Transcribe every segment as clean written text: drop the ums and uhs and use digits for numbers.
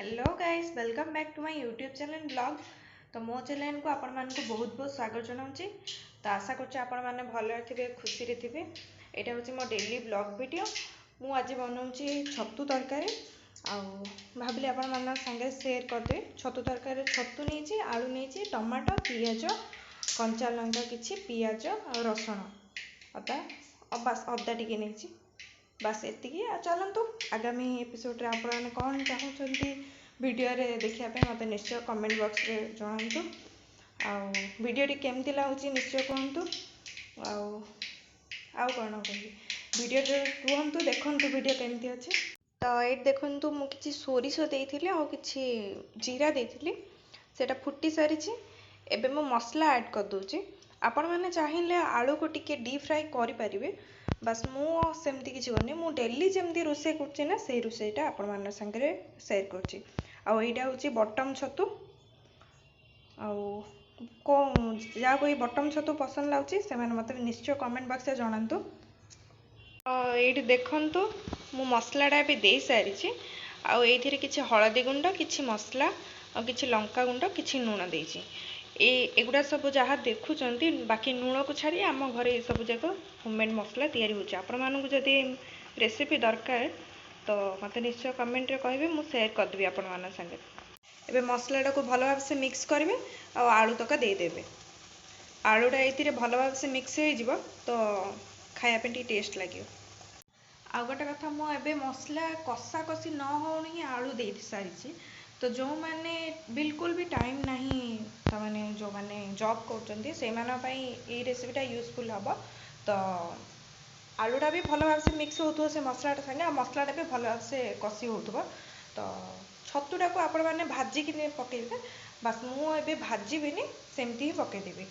Hello guys, welcome back to my YouTube channel vlog। ତ ମୋ ଚ୍ୟାନେଲ୍କୁ ଆପଣମାନଙ୍କୁ ବହୁତ ବହୁତ ସ୍ୱାଗତ ଜଣାଉଛି। ତ ଆଶା କରୁଛି ଆପଣମାନେ ଭଲରେ ଥିବେ, ଖୁସିରେ ଥିବେ। ଏଇଟା ହେଉଛି ମୋ ଡେଲି ବ୍ଲଗ୍ ଭିଡ଼ିଓ। ମୁଁ ଆଜି ବନାଉଛି ଛତୁ ତରକାରୀ ଆଉ ଭାବିଲି ଆପଣମାନଙ୍କ ସାଙ୍ଗରେ ସେୟାର କରିଦେବି। ଛତୁ ତରକାରୀରେ ଛତୁ ନେଇଛି, ଆଳୁ ନେଇଛି, ଟମାଟୋ, ପିଆଜ, କଞ୍ଚା ଲଙ୍କା କିଛି, ପିଆଜ ଆଉ ରସୁଣ, ଅଦା, ବାସ୍ ଅଦା ଟିକେ ନେଇଛି, ବାସ୍ ଏତିକି। ଆଉ ଚାଲନ୍ତୁ, ଆଗାମୀ ଏପିସୋଡ଼ରେ ଆପଣମାନେ କ'ଣ ଚାହୁଁଛନ୍ତି ଭିଡ଼ିଓରେ ଦେଖିବା ପାଇଁ, ମୋତେ ନିଶ୍ଚୟ କମେଣ୍ଟ ବକ୍ସରେ ଜଣାନ୍ତୁ। ଆଉ ଭିଡ଼ିଓଟି କେମିତି ଲାଗୁଛି ନିଶ୍ଚୟ କୁହନ୍ତୁ। ଆଉ ଆଉ କ'ଣ କହିବି, ଭିଡ଼ିଓରେ ରୁହନ୍ତୁ, ଦେଖନ୍ତୁ ଭିଡ଼ିଓ କେମିତି ଅଛି। ତ ଏଇଠି ଦେଖନ୍ତୁ, ମୁଁ କିଛି ସୋରିଷ ଦେଇଥିଲି ଆଉ କିଛି ଜିରା ଦେଇଥିଲି, ସେଇଟା ଫୁଟି ସାରିଛି। ଏବେ ମୁଁ ମସଲା ଆଡ଼୍ କରିଦେଉଛି। ଆପଣମାନେ ଚାହିଁଲେ ଆଳୁକୁ ଟିକେ ଡିପ୍ ଫ୍ରାଏ କରିପାରିବେ। ବାସ୍, ମୁଁ ସେମିତି କିଛି କରିନି। ମୁଁ ଡେଲି ଯେମିତି ରୋଷେଇ କରୁଛି ନା, ସେଇ ରୋଷେଇଟା ଆପଣମାନଙ୍କ ସାଙ୍ଗରେ ସେୟାର କରୁଛି। ଆଉ ଏଇଟା ହେଉଛି ବଟମ୍ ଛତୁ। ଆଉ କେଉଁ ଯାହାକୁ ଏଇ ବଟମ୍ ଛତୁ ପସନ୍ଦ ଲାଗୁଛି, ସେମାନେ ମୋତେ ନିଶ୍ଚୟ କମେଣ୍ଟ ବକ୍ସରେ ଜଣାନ୍ତୁ। ତ ଏଇଠି ଦେଖନ୍ତୁ, ମୁଁ ମସଲାଟା ଏବେ ଦେଇସାରିଛି ଆଉ ଏଇଥିରେ କିଛି ହଳଦୀ ଗୁଣ୍ଡ, କିଛି ମସଲା ଆଉ କିଛି ଲଙ୍କା ଗୁଣ୍ଡ, କିଛି ଲୁଣ ଦେଇଛି। ଏଗୁଡ଼ା ସବୁ ଯାହା ଦେଖୁଛନ୍ତି, ବାକି ଲୁଣକୁ ଛାଡ଼ି ଆମ ଘରେ ଏସବୁ ଯାକ ହୋମମେଡ଼୍ ମସଲା ତିଆରି ହେଉଛି। ଆପଣମାନଙ୍କୁ ଯଦି ରେସିପି ଦରକାର, ତ ମୋତେ ନିଶ୍ଚୟ କମେଣ୍ଟରେ କହିବେ, ମୁଁ ସେୟାର କରିଦେବି ଆପଣମାନଙ୍କ ସାଙ୍ଗରେ। ଏବେ ମସଲାଟାକୁ ଭଲ ଭାବେ ସେ ମିକ୍ସ କରିବେ ଆଉ ଆଳୁ ତକ ଦେଇଦେବେ। ଆଳୁଟା ଏଇଥିରେ ଭଲ ଭାବେ ସେ ମିକ୍ସ ହେଇଯିବ, ତ ଖାଇବା ପାଇଁ ଟିକେ ଟେଷ୍ଟ ଲାଗିବ। ଆଉ ଗୋଟେ କଥା, ମୁଁ ଏବେ ମସଲା କଷାକଷି ନ ହେଉଣି ହିଁ ଆଳୁ ଦେଇ ସାରିଛି। ତ ଯେଉଁମାନେ ବିଲକୁଲ ବି ଟାଇମ୍ ନାହିଁ, ତାମାନେ ଯେଉଁମାନେ ଜବ୍ କରୁଛନ୍ତି, ସେଇମାନଙ୍କ ପାଇଁ ଏଇ ରେସିପିଟା ୟୁଜଫୁଲ୍ ହେବ। ତ ଆଳୁଟା ବି ଭଲ ଭାବେ ସେ ମିକ୍ସ ହେଉଥିବ ସେ ମସଲାଟା ସାଙ୍ଗେ, ଆଉ ମସଲାଟା ବି ଭଲ ଭାବେ ସେ କଷି ହେଉଥିବ। ତ ଛତୁଟାକୁ ଆପଣମାନେ ଭାଜିକି ପକାଇବେ। ବାସ୍, ମୁଁ ଏବେ ଭାଜିବିନି, ସେମିତି ହିଁ ପକାଇଦେବି।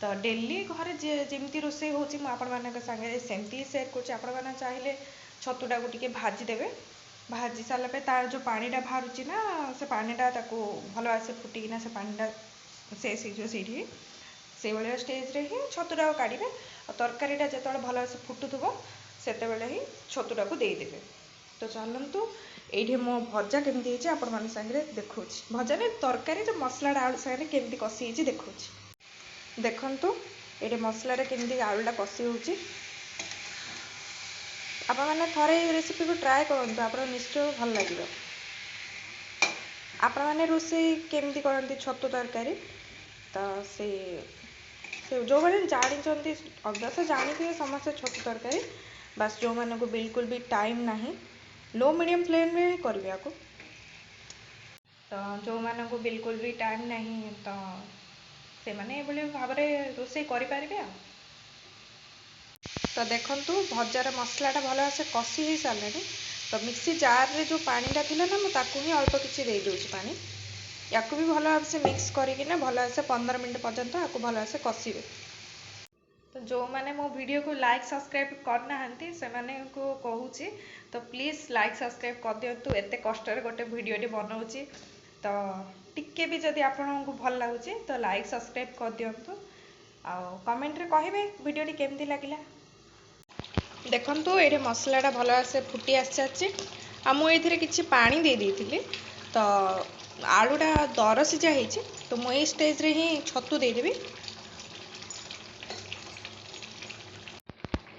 ତ ଡେଲି ଘରେ ଯେମିତି ରୋଷେଇ ହେଉଛି, ମୁଁ ଆପଣମାନଙ୍କ ସାଙ୍ଗରେ ସେମିତି ହିଁ ସେୟାର କରୁଛି। ଆପଣମାନେ ଚାହିଁଲେ ଛତୁଟାକୁ ଟିକେ ଭାଜିଦେବେ। ଭାଜି ସାରିଲା ପରେ ତାର ଯେଉଁ ପାଣିଟା ବାହାରୁଛି ନା, ସେ ପାଣିଟା ତାକୁ ଭଲ ଭାବେ ଫୁଟିକିନା ସେ ପାଣିଟା ଶେଷ ହେଇଯିବ ସେଇଠି। ସେଇଭଳିଆ ଷ୍ଟେଜ୍ରେ ହିଁ ଛତୁଟାକୁ କାଢ଼ିବେ ଆଉ ତରକାରୀଟା ଯେତେବେଳେ ଭଲ ଭାବେ ଫୁଟୁଥିବ, ସେତେବେଳେ ହିଁ ଛତୁଟାକୁ ଦେଇଦେବେ। ତ ଚାଲନ୍ତୁ, ଏଇଠି ମୋ ଭଜା କେମିତି ହେଇଛି ଆପଣମାନଙ୍କ ସାଙ୍ଗରେ ଦେଖାଉଛି। ଭଜା ନାଇଁ, ତରକାରୀ ଯେଉଁ ମସଲାଟା ଆଳୁ ସାଙ୍ଗରେ କେମିତି କଷି ହେଇଛି ଦେଖାଉଛି। ଦେଖନ୍ତୁ, ଏଇଠି ମସଲାରେ କେମିତି ଆଳୁଟା କଷି ହେଉଛି। ଆପଣମାନେ ଥରେ ଏଇ ରେସିପିକୁ ଟ୍ରାଏ କରନ୍ତୁ, ଆପଣ ନିଶ୍ଚୟ ଭଲ ଲାଗିବ। ଆପଣମାନେ ରୋଷେଇ କେମିତି କରନ୍ତି ଛତୁ ତରକାରୀ, ତ ସେ ଯେଉଁମାନେ ଜାଣିଛନ୍ତି, ଅଭ୍ୟାସ ଜାଣିଥିବେ ସମସ୍ତେ ଛତୁ ତରକାରୀ। ବାସ୍, ଯେଉଁମାନଙ୍କୁ ବିଲକୁଲ ବି ଟାଇମ୍ ନାହିଁ, ଲୋ ମିଡ଼ିୟମ୍ ଫ୍ଲେମ୍ରେ କରିବେ ଆକୁ। ତ ଯେଉଁମାନଙ୍କୁ ବିଲକୁଲ ବି ଟାଇମ୍ ନାହିଁ, ତ ସେମାନେ ଏଭଳି ଭାବରେ ରୋଷେଇ କରିପାରିବେ। ଆଉ ତ ଦେଖନ୍ତୁ, ଭଜାର ମସଲାଟା ଭଲ ଭାବେ କଷି ହେଇସାରିଲାଣି। ତ ମିକ୍ସି ଜାର୍ରେ ଯେଉଁ ପାଣିଟା ଥିଲା ନା, ମୁଁ ତାକୁ ହିଁ ଅଳ୍ପ କିଛି ଦେଇଦେଉଛି ପାଣି। ୟାକୁ ବି ଭଲ ଭାବେ ସେ ମିକ୍ସ କରିକିନା ଭଲ ଭାବେ 15 ମିନିଟ୍ ପର୍ଯ୍ୟନ୍ତ ଆକୁ ଭଲ ଭାବେ କଷିବେ। ତ ଯେଉଁମାନେ ମୋ ଭିଡ଼ିଓକୁ ଲାଇକ୍ ସବସ୍କ୍ରାଇବ୍ କରିନାହାନ୍ତି, ସେମାନଙ୍କୁ କହୁଛି, ତ ପ୍ଲିଜ୍ ଲାଇକ୍ ସବସ୍କ୍ରାଇବ୍ କରିଦିଅନ୍ତୁ। ଏତେ କଷ୍ଟରେ ଗୋଟେ ଭିଡ଼ିଓଟି ବନାଉଛି, ତ ଟିକେ ବି ଯଦି ଆପଣଙ୍କୁ ଭଲ ଲାଗୁଛି, ତ ଲାଇକ୍ ସବସ୍କ୍ରାଇବ୍ କରିଦିଅନ୍ତୁ ଆଉ କମେଣ୍ଟରେ କହିବେ ଭିଡ଼ିଓଟି କେମିତି ଲାଗିଲା। ଦେଖନ୍ତୁ, ଏଇଠି ମସଲାଟା ଭଲ ଭାବେ ଫୁଟି ଆସିସାରିଛି ଆଉ ମୁଁ ଏଇଥିରେ କିଛି ପାଣି ଦେଇ ଦେଇଥିଲି। ତ ଆଳୁଟା ଦର ସିଝା ହେଇଛି, ତ ମୁଁ ଏଇ ଷ୍ଟେଜ୍ରେ ହିଁ ଛତୁ ଦେଇଦେବି।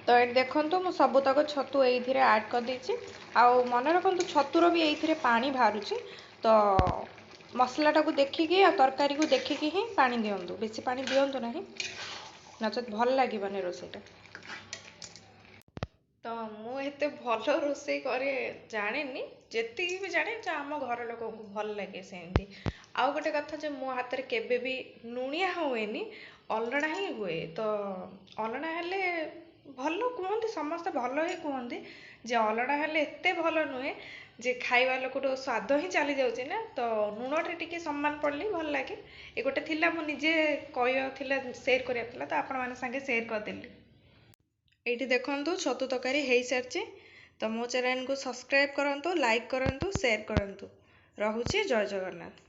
ତ ଏଇଠି ଦେଖନ୍ତୁ, ମୁଁ ସବୁତକ ଛତୁ ଏଇଥିରେ ଆଡ଼୍ କରିଦେଇଛି। ଆଉ ମନେ ରଖନ୍ତୁ, ଛତୁର ବି ଏଇଥିରେ ପାଣି ବାହାରୁଛି। ତ ମସଲାଟାକୁ ଦେଖିକି ଆଉ ତରକାରୀକୁ ଦେଖିକି ହିଁ ପାଣି ଦିଅନ୍ତୁ, ବେଶୀ ପାଣି ଦିଅନ୍ତୁ ନାହିଁ, ନଚେତ୍ ଭଲ ଲାଗିବନି ରୋଷେଇଟା। ତ ମୁଁ ଏତେ ଭଲ ରୋଷେଇ କରେ ଜାଣିନି, ଯେତିକି ବି ଜାଣେ ଯେ ଆମ ଘର ଲୋକଙ୍କୁ ଭଲ ଲାଗେ ସେମିତି। ଆଉ ଗୋଟେ କଥା ଯେ ମୋ ହାତରେ କେବେ ବି ଲୁଣିଆ ହୁଏନି, ଅଲଣା ହିଁ ହୁଏ। ତ ଅଲଣା ହେଲେ ଭଲ କୁହନ୍ତି ସମସ୍ତେ, ଭଲ ହିଁ କୁହନ୍ତି ଯେ ଅଲଣା ହେଲେ ଏତେ ଭଲ ନୁହେଁ ଯେ ଖାଇବା ଲୋକଠୁ ସ୍ୱାଦ ହିଁ ଚାଲି ଯାଉଛି ନା। ତ ଲୁଣଟା ଟିକେ ସମାନ ପଡ଼ିଲେ ଭଲ ଲାଗେ। ଏ ଗୋଟେ ଥିଲା, ମୁଁ ନିଜେ କହିବାକୁ ଥିଲା, ସେୟାର କରିବାକୁ ଥିଲା, ତ ଆପଣମାନଙ୍କ ସାଙ୍ଗେ ସେୟାର କରିଦେଲି। ଏଇଠି ଦେଖନ୍ତୁ, ଛତୁ ତରକାରୀ ହେଇସାରିଛି। ତ ମୋ ଚ୍ୟାନେଲକୁ ସବସ୍କ୍ରାଇବ୍ କରନ୍ତୁ, ଲାଇକ୍ କରନ୍ତୁ, ସେୟାର କରନ୍ତୁ। ରହୁଛି, ଜୟ ଜଗନ୍ନାଥ।